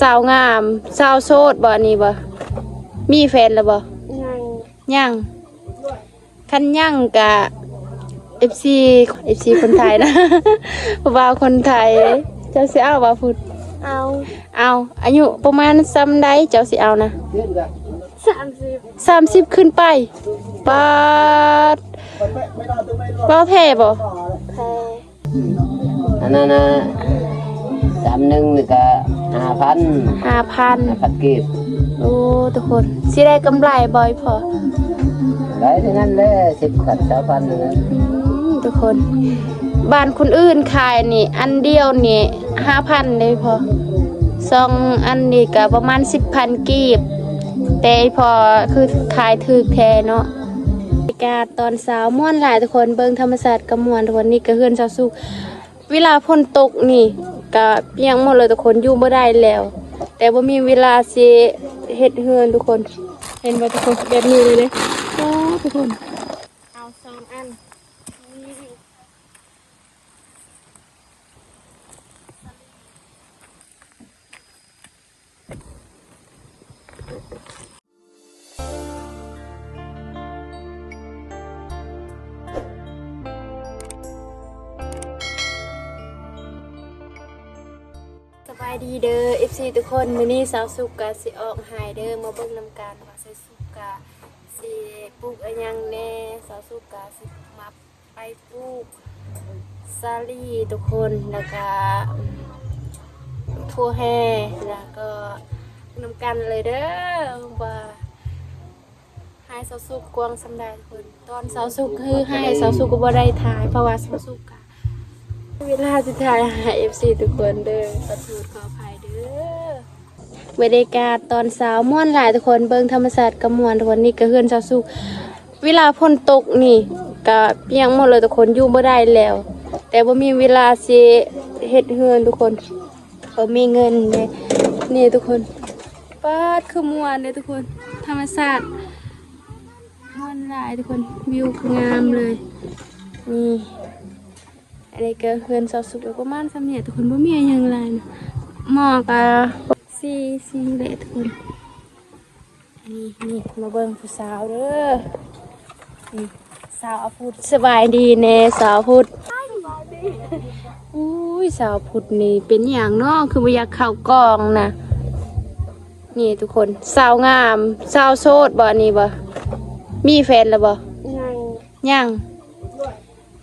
ສາວງາມ ສາວໂສດບໍ່ ອັນນີ້ບໍ່? ມີແຟນແລ້ວບໍ່? ຍັງ ຍັງ. ຄັນຍັງກະ ເອັຟຊີ ເອັຟຊີຄົນໄທນະ ຜູ້ບ່າວຄົນໄທ. ເຈົ້າຊິເອົາບໍ່ພຸດ? ເອົາ ເອົາ. ອາຍຸປະມານສ່ຳໃດເຈົ້າຊິເອົານະ? ສາມສິບ ສາມສິບຂຶ້ນໄປ. ປາດ ເວົ້າແທ້ບໍ່? ແທ້. ອັນນັ້ນນະ ສາມໜຶ່ງນີ້ກະຫ້າພັນ ຫ້າພັນ ຫ້າພັນກີບ. ໂອ້ ທຸກຄົນ ຊິໄດ້ກຳໄລບໍ່ອີ່ພໍ່? ໄດ້ເທົ່ານັ້ນແຫຼະ ສິບພັນ ຊາວພັນນັ້ນແຫຼະ. ອືມ ທຸກຄົນ ບ້ານຄົນອື່ນຂາຍນີ້ ອັນດຽວນີ້ຫ້າພັນເດ້ພໍ່. ສອງອັນນີ້ກະປະມານສິບພັນກີບ ແຕ່ອີ່ພໍ່ຄືຂາຍຖືກແທ້ເນາະ. ອາກາດຕອນເຊົ້າມ່ວນຫຼາຍທຸກຄົນ ເບິ່ງທຳມະຊາດກະມ່ວນທຸກຄົນ. ນີ້ກະເຮືອນສາວສຸກ ເວລາຝົນຕົກນີ້ກະປຽກໝົດເລີຍທຸກຄົນ ຢູ່ບໍ່ໄດ້ແລ້ວ ແຕ່ບໍ່ມີເວລາຊິເຮັດເຮືອນທຸກຄົນ. ເຫັນບໍ່ທຸກຄົນ ແບບນີ້ເລີຍເດ້ ໂອ້ ທຸກຄົນ. ເອົາສອງອັນ. ສະບາຍດີເດີ ເອັຟຊີທຸກຄົນ. ມື້ນີ້ສາວສຸກກະຊິອອກໄຮ່ເດີ ມາເບິ່ງນຳກັນວ່າສາວສຸກກະຊິປູກອີ່ຫຍັງແດ່. ສາວສຸກກະຊິມາ ໄປປູກສາລີທຸກຄົນ ແລ້ວກະຖົ່ວແຮ່ ແລ້ວກໍນຳກັນເລີຍເດີ ວ່າໄຮ່ສາວສຸກກວ້າງສ່ຳໃດທຸກຄົນ. ຕອນສາວສຸກຄືໄຮ່ສາວສຸກກໍບໍ່ໄດ້ຖ່າຍ ເພາະວ່າສາວສຸກກະ ເວລາຊິຖ່າຍໃຫ້ເອັຟຊີທຸກຄົນເດີ ຂໍໂທດຂໍອະໄພເດີ. ບັນຍາກາດຕອນເຊົ້າມ່ວນຫຼາຍທຸກຄົນ ເບິ່ງທຳມະຊາດກະມ່ວນທຸກຄົນ. ນີ້ກະເຮືອນສາວສຸກ ເວລາຝົນຕົກນີ້ກະປຽກໝົດເລີຍທຸກຄົນ ຢູ່ບໍ່ໄດ້ແລ້ວ ແຕ່ບໍ່ມີເວລາຊິເຮັດເຮືອນທຸກຄົນ ບໍ່ມີເງິນເດ້. ນີ້ທຸກຄົນ ປາດ ຄືມ່ວນເດ້ທຸກຄົນ ທຳມະຊາດມ່ວນຫຼາຍທຸກຄົນ ວິວຄືງາມເລີຍ. ນີ້ ອັນນີ້ກະເຮືອນສາວສຸກ ປະມານສ່ຳນີ້ທຸກຄົນ ບໍ່ມີຫຍັງຫຼາຍນະ ໝໍ້ກະສີ່ ສີ່ແຫຼະທຸກຄົນ. ນີ້ ນີ້ ມາເບິ່ງຜູ້ສາວເດີ ນີ້ ສາວອາພຸດ. ສະບາຍດີແນ່ສາວອາພຸດ. ອຸ້ຍ ສາວອາພຸດນີ້ເປັນຫຍັງເນາະ ຄືບໍ່ຢາກເຂົ້າກ້ອງນະ? ນີ້ທຸກຄົນ ສາວງາມ ສາວໂສດບໍ່ ອັນນີ້ບໍ່? ມີແຟນແລ້ວບໍ່? ຍັງ ຍັງ.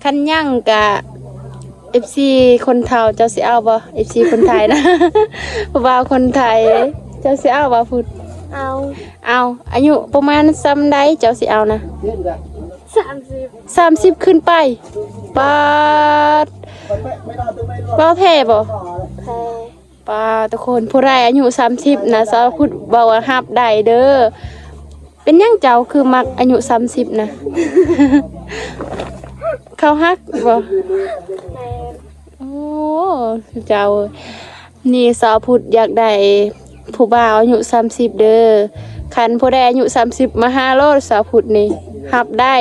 ຄັນຍັງກະ ເອັຟຊີຄົນເຖົ້າ ເຈົ້າຊິເອົາບໍ່? ເອັຟຊີຄົນໄທນະ ຜູ້ບ່າວຄົນໄທ. ເຈົ້າຊິເອົາບໍ່ພຸດ? ເອົາ ເອົາ. ອາຍຸປະມານສ່ຳໃດເຈົ້າຊິເອົານະ? ສາມສິບ ສາມສິບຂຶ້ນໄປ. ປາດ ເວົ້າແທ້ບໍ່? ແທ້. ປາດ ທຸກຄົນ ຜູ້ໃດອາຍຸສາມສິບນະ ສາວອາພຸດເວົ້າວ່າຮັບໄດ້ເດີ. ເປັນຫຍັງເຈົ້າຄືມັກອາຍຸສາມສິບນະ? ເຂົາຮັກບໍ່? ແມ່ນ. ໂອ້ ເຈົ້າ ນີ້ສາວອາພຸດຢາກໄດ້ຜູ້ບ່າວອາຍຸສາມສິບເດີ. ຄັນຜູ້ໃດອາຍຸສາມສິບມາຫາໂລດ ສາວອາພຸດນີ້ຮັບໄດ້.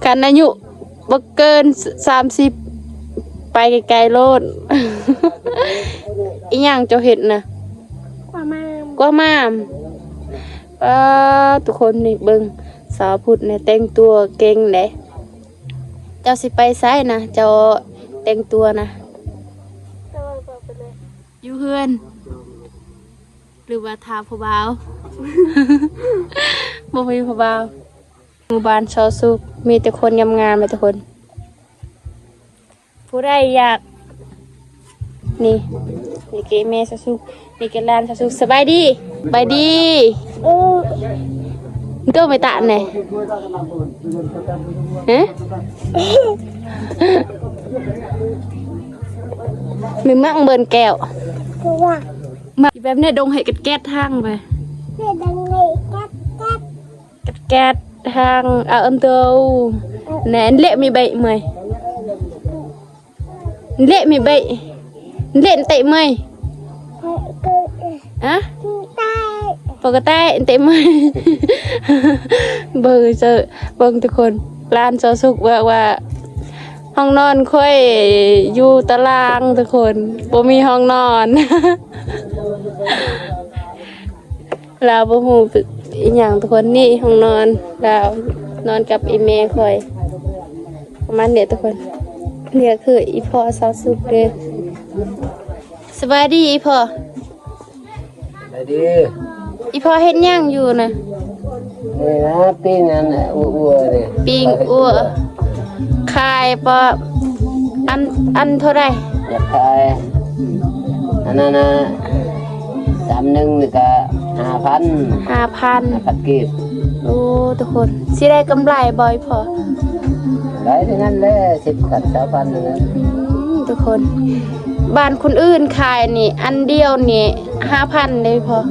ຄັນອາຍຸ ບໍ່ເກີນສາມສິບ ໄປໄກໆໂລດ. ອີຫຍັງເຈົ້າເຮັດນະ? ກວາດໝາມ ກວາດໝາມ. ປາດ ທຸກຄົນ ນີ້ເບິ່ງ ສາວອາພຸດນີ້ແຕ່ງຕົວເກັ່ງເດ້. ເຈົ້າຊິໄປໃສນະ ເຈົ້າແຕ່ງຕົວນະ? ຢູ່ເຮືອນ ຫຼືວ່າຖ້າຜູ້ບ່າວ? ບໍ່ມີຜູ້ບ່າວ. ໝູ່ບ້ານຊໍສຸກ ມີແຕ່ຄົນງາມໆເລີຍທຸກຄົນ. ຜູ້ໃດຢາກ ນີ້ ນີ້ເກແມ່ຊໍສຸກ ນີ້ເກຫຼານຊໍສຸກ. ສະບາຍດີ ສະບາຍດີ. ເອີ ໂຕໄປຕາແນ່ ຮະ? ມີມັກເບິ່ນແກ້ວ ມັກແບບນີ້ ດົງໃຫ້ແກັດໆທາງໄປ ແກັດໆ ທາງອາເອິນໂຕ ແນນເລະມີໃບເມຍ ເລະມີໃບ ເລະເຕະເມຍ ອະ ປົກກະແຕເຕະເມຍ. ເບິ່ງເຊີ ເບິ່ງທຸກຄົນ ຫຼານຊໍສຸກບອກວ່າ ຫ້ອງນອນຂ້ອຍຢູ່ຕາລາງທຸກຄົນ ບໍ່ມີຫ້ອງນອນ. ລາວບໍ່ຮູ້ອີ່ຫຍັງທຸກຄົນ. ນີ້ຫ້ອງນອນລາວ ນອນກັບອີ່ແມ່ຂ້ອຍ ປະມານນີ້ທຸກຄົນ. ນີ້ກໍຄືອີ່ພໍ່ສາວສຸກເດີ. ສະບາຍດີອີ່ພໍ່. ສະບາຍດີ. ອີ່ພໍ່ເຮັດຫຍັງຢູ່ນະ? ນີ້ນະ ປີ້ງອັນ ອັ່ວໆ ນີ້ ປີ້ງອັ່ວ. ຂາຍບໍ່? ອັນ ອັນເທົ່າໃດ? ຢາກຂາຍ ອັນນັ້ນນະ ສາມໜຶ່ງນີ້ກະຫ້າພັນ ຫ້າພັນ ຫ້າພັນກີບ. ໂອ້ ທຸກຄົນ ຊິໄດ້ກຳໄລບໍ່ອີ່ພໍ່? ໄດ້ເທົ່ານັ້ນແຫຼະ ສິບພັນ ຊາວພັນນັ້ນແຫຼະ. ອືມ ທຸກຄົນ ບ້ານຄົນອື່ນຂາຍນີ້ ອັນດຽວນີ້ຫ້າພັນເດ້ພໍ່.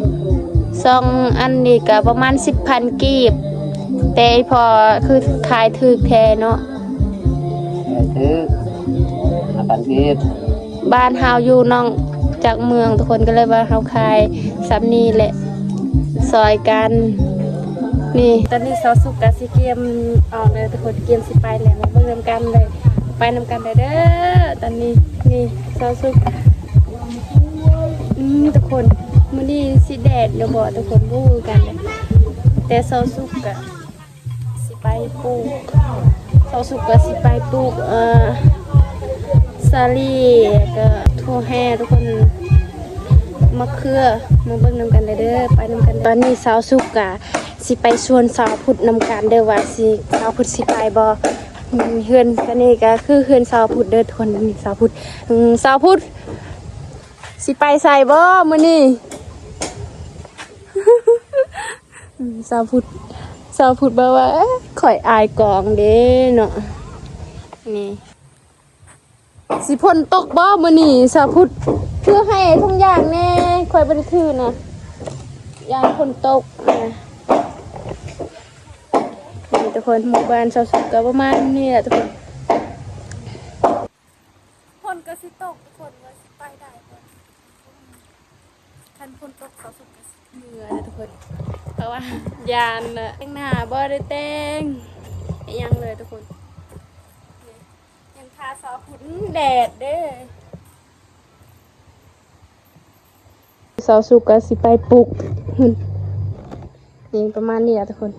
ສອງອັນນີ້ກະປະມານສິບພັນກີບ ແຕ່ອີ່ພໍ່ຄືຂາຍຖືກແທ້ເນາະ. ຖືກ ຫ້າພັນກີບ. ບ້ານເຮົາຢູ່ນອກຈາກເມືອງ ທຸກຄົນ ກໍເລີຍວ່າເຮົາຂາຍສ່ຳນີ້ແຫຼະ ຊ່ອຍກັນ. ນີ້ ຕອນນີ້ສາວສຸກກະຊິກຽມອອກແລ້ວທຸກຄົນ ກຽມຊິໄປແລ້ວ ມາເບິ່ງນຳກັນເລີຍ ໄປນຳກັນເລີຍເດີ. ຕອນນີ້ ນີ້ສາວສຸກ ອືມ ທຸກຄົນ ມື້ນີ້ຊິແດດຢູ່ບໍ່ທຸກຄົນ ບໍ່ຮູ້ຄືກັນເລີຍ ແຕ່ສາວສຸກກະ ຊິໄປປູກ ເຊົາສຸກກໍຊິໄປປູກ ເອີ ສາລີ ແລ້ວກໍຖົ່ວແຮ່ ທຸກຄົນ ມະເຂືອ ມາເບິ່ງນຳກັນເດີ ໄປນຳກັນ. ຕອນນີ້ສາວສຸກກະຊິໄປຊວນສາວພຸດນຳກັນເດີ ວ່າຊິ ສາວພຸດຊິໄປບໍ່. ເຮືອນ ຕອນນີ້ກໍຄືເຮືອນສາວພຸດເດີ ທຸກຄົນ. ນີ້ສາວພຸດ ອືມ ສາວພຸດ ຊິໄປໃສບໍ່ມື້ນີ້? ອືມ ສາວພຸດ ສາວພຸດບອກວ່າ ເອີ ຂ້ອຍອາຍກ້ອງເດ້ເນາະ. ນີ້ ຊິຝົນຕົກບໍ່ມື້ນີ້? ສາວພຸດ ຖືໃຫ້ທຸງຢາງແດ່ ຂ້ອຍບໍ່ໄດ້ຖືນະ ຢ້ານຝົນຕົກນະ. ນີ້ທຸກຄົນ ໝູ່ບ້ານສາວສຸກກໍປະມານນີ້ແຫຼະທຸກຄົນ. ຝົນກໍຊິຕົກທຸກຄົນ ວ່າຊິໄປໄດ້ບໍ່? ຄັນຝົນຕົກເຂົາສຸກກໍຊິເມືອແຫຼະທຸກຄົນ ເພາະວ່າຢ້ານນະ ແຕ່ງໜ້າບໍ່ໄດ້ແຕ່ງອີ່ຫຍັງເລີຍທຸກຄົນ. ຍັງທາຊາວພຸ້ນ ແດດເດ້. ສາວສຸກກໍຊິໄປປຸກ ນີ້ປະມານນີ້ລະທຸກຄົນ.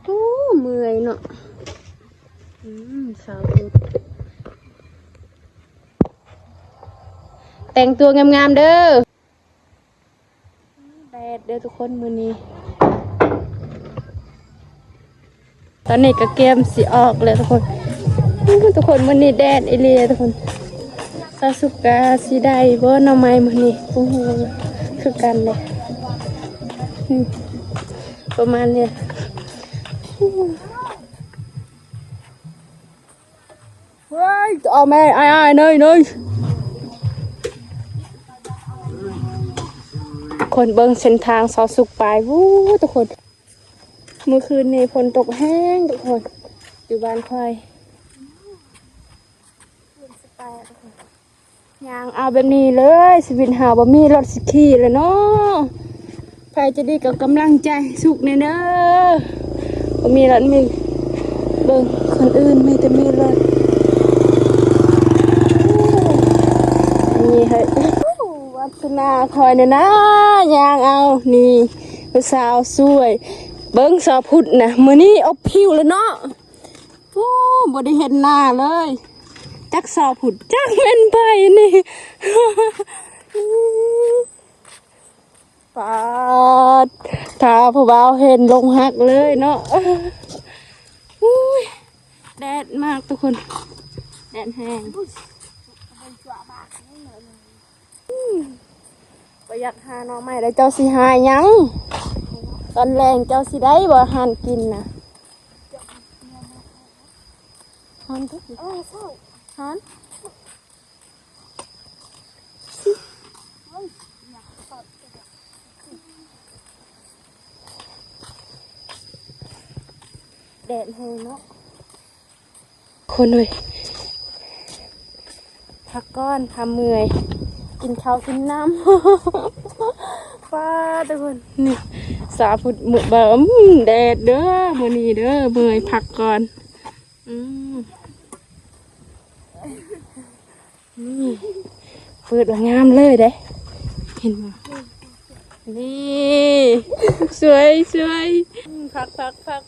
ໂອ້ ເມື່ອຍເນາະ. ອືມ ສາວພຸ້ນ ແຕ່ງຕົວງາມໆເດີ. ແດດເດີທຸກຄົນມື້ນີ້. ຕອນນີ້ກໍກຽມຊິອອກແລ້ວທຸກຄົນ. ໂອ້ ທຸກຄົນ ມື້ນີ້ແດດອີ່ຫຼີທຸກຄົນ. ສາວສຸກກະຊິໄດ້ບໍ່ໜໍ່ໄມ້ມື້ນີ້? ບໍ່ຮູ້ຄືກັນເດ້. ອືມ ປະມານນີ້. ເຮີ້ຍ ເອົາແມ່ ອ້າຍໆ ເນີຍໆ. ຄົນເບິ່ງເສັ້ນທາງສາວສຸກໄປ ວູ້ ທຸກຄົນ. ມື້ຄືນນີ້ຝົນຕົກແຮງທຸກຄົນ ຢູ່ບ້ານຂ້ອຍ. ຄືນຊິໄປທຸກຄົນ. ຍ່າງເອົາແບບນີ້ເລີຍ ຊີວິດເຮົາບໍ່ມີລົດຊິຂີ່ແລ້ວເນາະ. ໃຜໃຈດີກໍກຳລັງໃຈສຸກແດ່ເດີ. ບໍ່ມີລົດມີ ເບິ່ງຄົນອື່ນມີແຕ່ມີລົດ. ອັນນີ້ເຮີ້ຍ ວັດສະໜາຂ້ອຍນີ້ນະ ຍ່າງເອົາ ນີ້ ຜູ້ສາວສວຍ. ເບິ່ງສາວພຸດນະ ມື້ນີ້ອົບຜິວແລ້ວເນາະ. ໂອ້ ບໍ່ໄດ້ເຫັນໜ້າເລີຍ ຈັກສາວພຸດ ຈັກແມ່ນໃຜນີ້. ປາດ ຖ້າຜູ້ບ່າວເຫັນລົງຮັກເລີຍເນາະ. ອຸ້ຍ ແດດມາກທຸກຄົນ ແດດແຮງ. ອືມ ບໍ່ຢາກຫາໜໍ່ໄມ້ແລ້ວ ເຈົ້າຊິຫາຫຍັງ? ຕອນແລງເຈົ້າຊິໄດ້ບໍ່ອາຫານກິນນະ? ຮ້ອນຕິ? ຮ້ອນ? ແດດແຮງເນາະ. ຄົນເອີຍ ພັກກ່ອນ ຖ້າເມື່ອຍ ກິນເຂົ້າກິນນ້ຳ. ປ້າ ທຸກຄົນ ນີ້ ສາວພຸດມື້ ບາ ອືມ ແດດເດີ ມື້ນີ້ເດີ ເມື່ອຍ ພັກກ່ອນ. ອືມ ນີ້ ເປີດວ່າງາມເລີຍເດ້ ເຫັນບໍ່? ນີ້ ສວຍ ສວຍ ອືມ ພັກ ພັກ ພັກ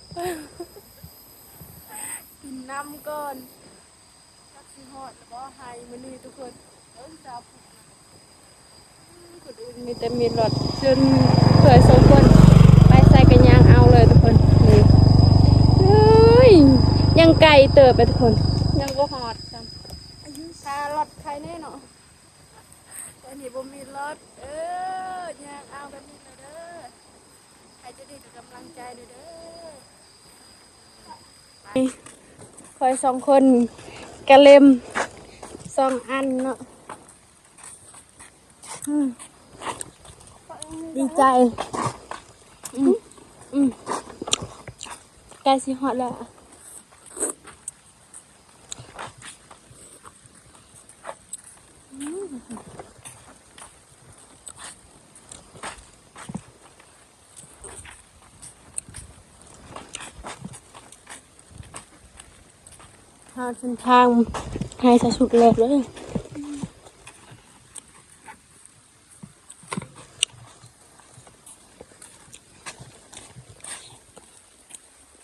ກິນນ້ຳກ່ອນ. ຈັກຊິຮອດແລ້ວບໍ່ ໄຮ່ມື້ນີ້ທຸກຄົນ. ເບິ່ງຊາວພຸ້ນນະ ອືມ ຄົນອື່ນມີແຕ່ມີລົດ ສ່ວນເອື້ອຍສອງຄົນໄປໃສກະຍ່າງເອົາເລີຍທຸກຄົນ. ນີ້ ເອີຍ ຍັງໄກເຕີບເດ້ທຸກຄົນ ຍັງບໍ່ຮອດຊ້ຳ. ຖ້າລົດໃຜແນ່ເນາະ ແຕ່ນີ້ບໍ່ມີລົດ. ເອີ ຍ່າງເອົາແບບນີ້ລະເດີ. ໃຜຈະໄດ້ກຳລັງໃຈເດີ. ຂ້ອຍສອງຄົນກະເລັມສອງອັນເນາະ. ອືມ ດີໃຈ. ອືມ ອືມ ໃກ້ຊິຮອດແລ້ວ. ຮອດເສັ້ນທາງ ໃຫ້ສາວສຸກແລກເລີຍ.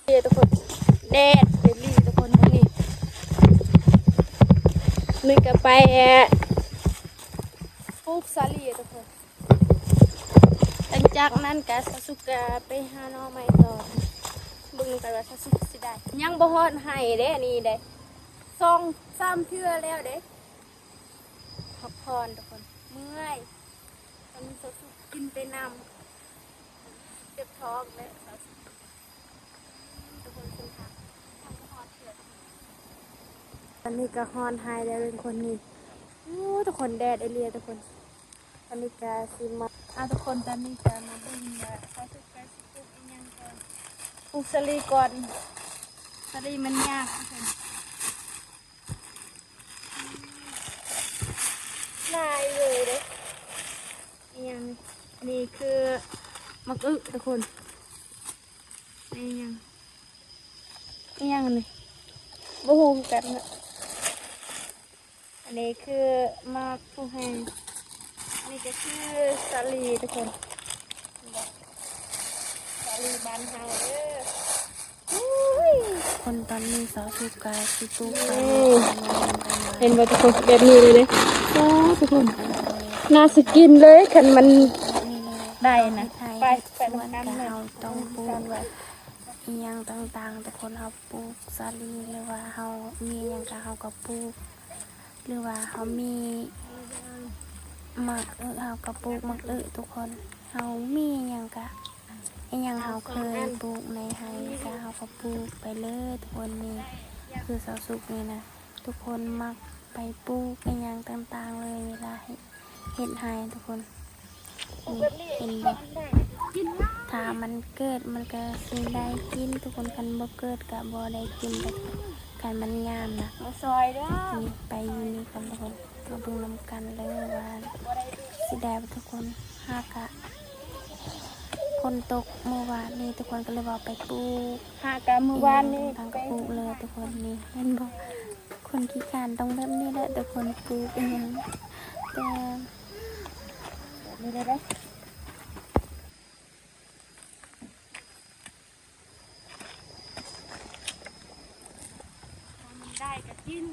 ເອີ ທຸກຄົນ ແດດອີ່ຫຼີທຸກຄົນມື້ນີ້. ນີ້ກະໄປ ເອີ ປູກສາລີທຸກຄົນ. ຫຼັງຈາກນັ້ນກະສາວສຸກກະໄປຫາໜໍ່ໄມ້ຕໍ່. ເບິ່ງນຳກັນວ່າສາວສຸກຊິໄດ້ ຍັງບໍ່ຮອດໄຮ່ເດ້ ອັນນີ້ເດ້ ສອງສາມເທື່ອແລ້ວເດ້. ພັກຜ່ອນທຸກຄົນ ເມື່ອຍ. ຕອນນີ້ສາວສຸກກິນແຕ່ນ້ຳ ເຈັບທ້ອງແລ້ວສາວສຸກ. ທຸກຄົນ ເສັ້ນທາງຍັງບໍ່ຮອດເທື່ອ. ຕອນນີ້ກະຮອດໄຮ່ແລ້ວທຸກຄົນນີ້. ໂອ້ ທຸກຄົນ ແດດອີ່ຫຼີທຸກຄົນ. ຕອນນີ້ກະຊິມາ ອ່າ ທຸກຄົນ ຕອນນີ້ກະມາເບິ່ງວ່າສາວສຸກກະຊິປູກອີ່ຫຍັງກ່ອນ. ປູກສາລີກ່ອນ ສາລີມັນຍາກທຸກຄົນ. ຫຼາຍເລີຍເດ້. ອີ່ຫຍັງນີ້ ອັນນີ້ຄືໝາກອຶທຸກຄົນ. ນີ້ຫຍັງ ອີ່ຫຍັງນີ້ ບໍ່ຮູ້ຄືກັນເນາະ. ອັນນີ້ຄືໝາກຜູ້ແຮງ. ອັນນີ້ກະຄືສາລີທຸກຄົນ ສາລີບ້ານເຮົາເດີ. ຄົນຕອນນີ້ສາວສຸກກະຊິປູກ ນີ້ ເຫັນບໍ່ທຸກຄົນ ແບບນີ້ເລີຍເດ້. ໂອ້ ທຸກຄົນ ໜ້າຊິກິນເລີຍ ຄັນມັນໄດ້ນະ. ໄປ ໄປນຳກັນເລີຍ. ເຮົາຕ້ອງປູກອີ່ຫຍັງຕ່າງໆ ທຸກຄົນ ເຮົາປູກສາລີ ຫຼືວ່າເຮົາມີຫຍັງກະເຮົາກະປູກ. ຫຼືວ່າເຮົາມີໝາກອຶ ເຮົາກະປູກໝາກອຶທຸກຄົນ. ເຮົາມີຫຍັງກະ ອີ່ຫຍັງເຮົາເຄີຍປູກໃນໄຮ່ກະເຮົາກະປູກໄປເລີຍທຸກຄົນ. ນີ້ຄືສາວສຸກນີ້ນະ ທຸກຄົນມັກໄປປູກອີ່ຫຍັງຕ່າງໆເລີຍ ເວລາເຮັດ ເຮັດໄຮ່ທຸກຄົນ. ນີ້ເຫັນບໍ່ ຖ້າມັນເກີດມັນກະຊິໄດ້ກິນທຸກຄົນ ຄັນບໍ່ເກີດກະບໍ່ໄດ້ກິນ. ຄັນມັນງາມນະ ມາຊ່ອຍເດີ. ນີ້ໄປຢູ່ນີ້ກ່ອນທຸກຄົນ ມາເບິ່ງນຳກັນເລີຍວ່າຊິໄດ້ບໍ່ທຸກຄົນ. ຫາກະຝົນຕົກມື້ວານນີ້ທຸກຄົນ ກະເລີຍວ່າໄປປູກ ຫາກະມື້ວານນີ້ ກະປູກເລີຍທຸກຄົນ. ນີ້ເຫັນບໍ່ ຄົນຂີ້ຄ້ານຕ້ອງແບບນີ້ແຫຼະທຸກຄົນ ປູກອີ່ຫຍັງ ແຕ່ ແບບນີ້ເລີຍເດ້. ໄດ້ກະກິນ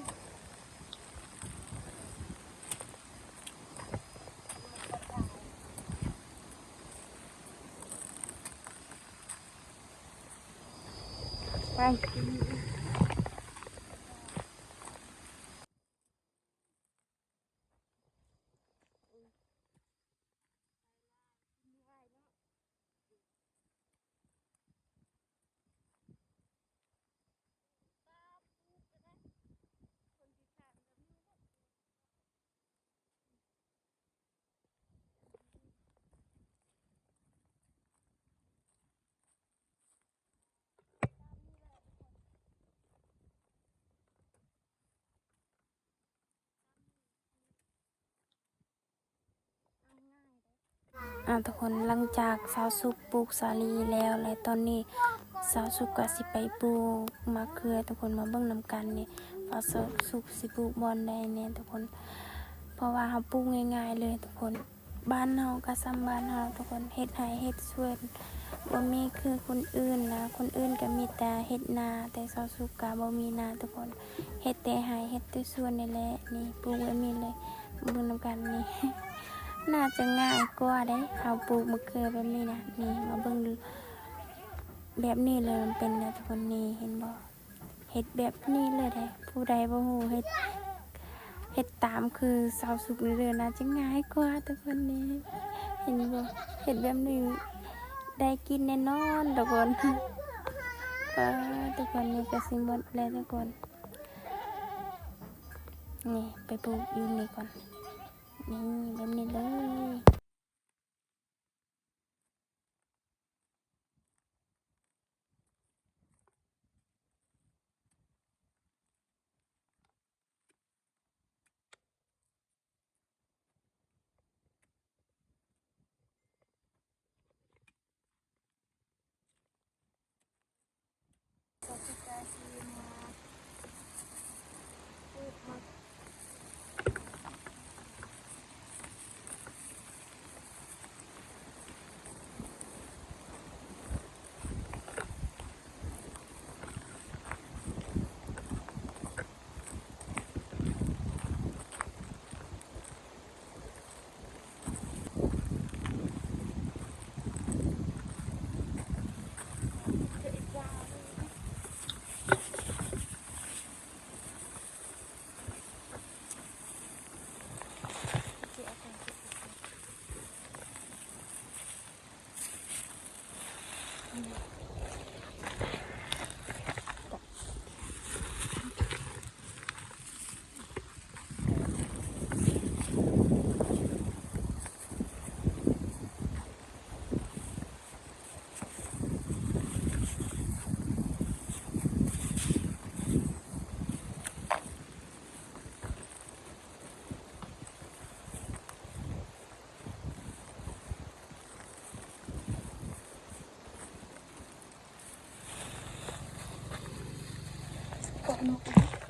ໄປ. ອ່າ ທຸກຄົນ ຫຼັງຈາກສາວສຸກປູກສາລີແລ້ວ ແລະ ຕອນນີ້ສາວສຸກກະຊິໄປປູກມະເຂືອທຸກຄົນ. ມາເບິ່ງນຳກັນນີ້ວ່າສາວສຸກຊິປູກບ່ອນໃດແນ່ທຸກຄົນ ເພາະວ່າເຮົາປູກງ່າຍໆເລີຍທຸກຄົນ. ບ້ານເຮົາກໍສ່ຳບ້ານເຮົາທຸກຄົນ ເຮັດໄຮ່ເຮັດສວນ ບໍ່ມີຄືຄົນອື່ນນະ. ຄົນອື່ນກໍມີແຕ່ເຮັດນາ ແຕ່ຊາວສຸກກໍບໍ່ມີນາທຸກຄົນ ເຮັດແຕ່ໄຮ່ເຮັດແຕ່ສວນນີ້ແຫຼະ. ນີ້ ປູກແບບນີ້ເລີຍ ເບິ່ງນຳກັນນີ້ ໜ້າຈະງ່າຍກວ່າເດ້ ເຮົາປູກມະເຂືອແບບນີ້ນະ. ນີ້ ມາເບິ່ງແບບນີ້ເລີຍ ມັນເປັນແນວທຸກຄົນ ນີ້ ເຫັນບໍ່? ເຮັດແບບນີ້ເລີຍເດ້ ຜູ້ໃດບໍ່ຮູ້ເຮັດ ເຮັດຕາມຄືຊາວສຸກນີ້ເດີ ໜ້າຈະງ່າຍກວ່າທຸກຄົນນີ້ ເຫັນບໍ່? ເຮັດແບບນີ້ໄດ້ກິນແນ່ນອນທຸກຄົນ. ເອີ ທຸກຄົນ ນີ້ກໍຊິໝົດແລ້ວທຸກຄົນ. ນີ້ ໄປປູກຢູ່ນີ້ກ່ອນ ນີ້ ແບບນີ້ເລີຍ.